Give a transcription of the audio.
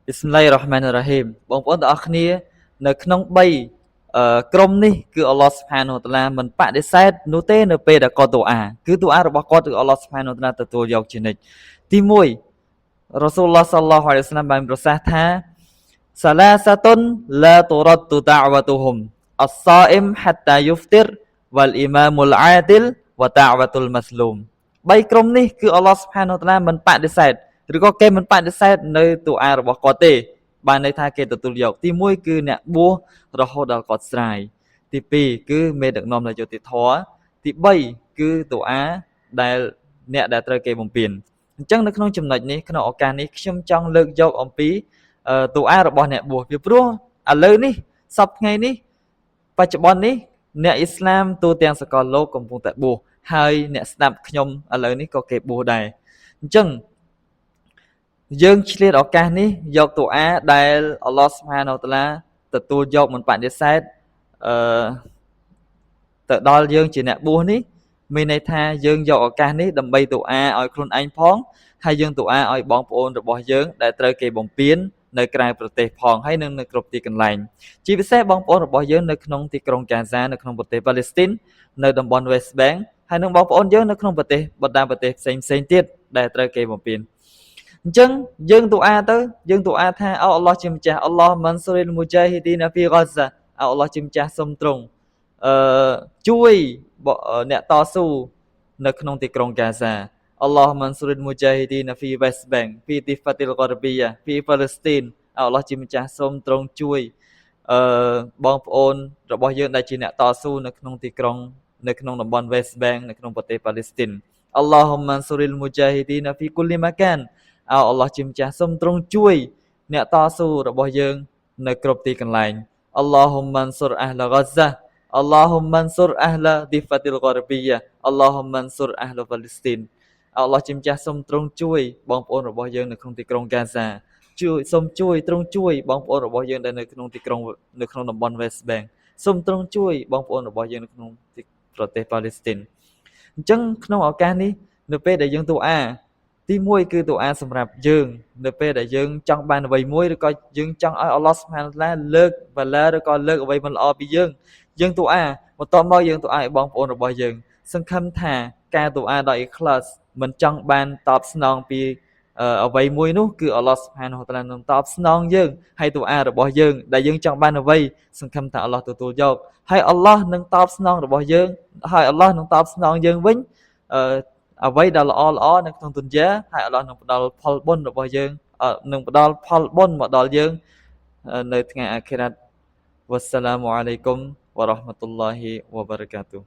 بسم الله الرحمن الرحيم បងប្អូនទាំងអស់គ្នានៅក្នុង3ក្រុមនេះគឺអល់ឡោះسبحانه وتعالى មិនបដិសេធនោះទេនៅពេលដែលគាត់ទូអាគឺទូអារបស់គាត់គឺអល់ឡោះسبحانه وتعالى ទទួលយកជានិច្ចទី1រ៉ាស៊ូលឡោះصلى الله عليه وسلم បានប្រសាសន៍ថា ثلاثة لا ترد دعوتهم الصائم حتى يفطر والإمام العادل ودعوة المظلوم បីក្រុមនេះគឺអល់ឡោះسبحانه وتعالى មិនបដិសេធឬក៏គេមិនបដិសេធនៅទូអារបស់គាត់ទេបានន័យថាគេទទួលយកទី1គឺអ្នកបួសរហូតដល់គាត់ស្រាយទី2គឺមេដឹកនាំនៃយុត្តិធម៌ទី3គឺទូអាដែលអ្នកដែលត្រូវគេបំពេញអញ្ចឹងនៅក្នុងចំណុចនេះក្នុងឱកាសនេះខ្ញុំចង់លើកយកអំពីទូអារបស់អ្នកបួសពីព្រោះឥឡូវនេះសប្តាហ៍ថ្ងៃនេះបច្ចុប្បន្ននេះអ្នកអ៊ីស្លាមទូទាំងសកលលោកកំពុងតែបួសហើយអ្នកស្ដាប់ខ្ញុំឥឡូវនេះក៏គេបួសដែរអញ្ចឹងយើងឆ្លៀតឱកាសនេះយកទូអាដែលអល់ឡោះسبحانه وتعالى ទទួលយកមិនបដិសេធអឺទៅដល់យើងជាអ្នកបួសនេះមានន័យថាយើងយកឱកាសនេះដើម្បីទូអាឲ្យខ្លួនឯងផងហើយយើងទូអាឲ្យបងប្អូនរបស់យើងដែលត្រូវគេបំពេញនៅក្រៅប្រទេសផងហើយនិងនៅគ្រប់ទីកន្លែងជាពិសេសបងប្អូនរបស់យើងនៅក្នុងទីក្រុងហ្គាហ្សានៅក្នុងប្រទេសប៉ាឡេស្ទីននៅតំបន់ West Bank ហើយនិងបងប្អូនយើងនៅក្នុងប្រទេសបណ្ដាប្រទេសផ្សេងផ្សេងទៀតដែលត្រូវគេបំពេញអញ្ចឹងយើងទូអាទៅយើងទូអាថាអោអល់ឡោះជាម្ចាស់اللهم انصر المجاهدين في غزة អោអល់ឡោះជាម្ចាស់សូមទ្រង់អឺជួយអ្នកតស៊ូនៅក្នុងទីក្រុងហ្គាហ្សាاللهم انصر المجاهدين في West Bank في الضفة الغربية في فلسطين អល់ឡោះជាម្ចាស់សូមទ្រង់ជួយអឺបងប្អូនរបស់យើងដែលជាអ្នកតស៊ូនៅក្នុងទីក្រុងនៅក្នុងតំបន់ West Bank នៅក្នុងប្រទេសប៉ាឡេស្ទីនاللهم انصر المجاهدين في كل مكان អោអល់ឡោះជាម្ចាស់សូមទ្រង់ជួយអ្នកតស៊ូរបស់យើងនៅគ្រប់ទីកន្លែងاللهم انصر أهل غزة اللهم انصر أهل الضفة الغربية اللهم انصر أهل فلسطين អល់ឡោះជាម្ចាស់សូមទ្រង់ជួយបងប្អូនរបស់យើងនៅក្នុងទីក្រុងហ្គាហ្សាជួយសូមជួយទ្រង់ជួយបងប្អូនរបស់យើងដែលនៅក្នុងទីក្រុងនៅក្នុងតំបន់ West Bank សូមទ្រង់ជួយបងប្អូនរបស់យើងនៅក្នុងប្រទេសប៉ាឡេស្ទីនអញ្ចឹងក្នុងឱកាសនេះនៅពេលដែលយើងទូអាទី1គឺទូអាសម្រាប់យើងនៅពេលដែលយើងចង់បានអ្វីមួយឬក៏យើងចង់ឲ្យអល់ឡោះسبحانه وتعالى លើកបាឡាឬក៏លើកអ្វីមិនល្អពីយើងយើងទូអាបន្ទាប់មកយើងទូអាឲ្យបងប្អូនរបស់យើងសង្ឃឹមថាការទូអាដោយអ៊ីខ្លាសមិនចង់បានតបស្នងពីអ្វីមួយនោះគឺអល់ឡោះسبحانه وتعالى នឹងតបស្នងយើងហើយទូអារបស់យើងដែលយើងចង់បានអ្វីសង្ឃឹមថាអល់ឡោះទទួលយកហើយអល់ឡោះនឹងតបស្នងរបស់យើងហើយអល់ឡោះនឹងតបស្នងយើងវិញអឺអ្វីដែលល្អល្អនៅក្នុងទុនយ៉ាហើយអល់ឡោះនឹងផ្ដល់ផលបុណ្យរបស់យើងនឹងផ្ដល់ផលបុណ្យមកដល់យើងនៅថ្ងៃអាខិរ៉ាត់والسلام عليكم ورحمة الله وبركاته.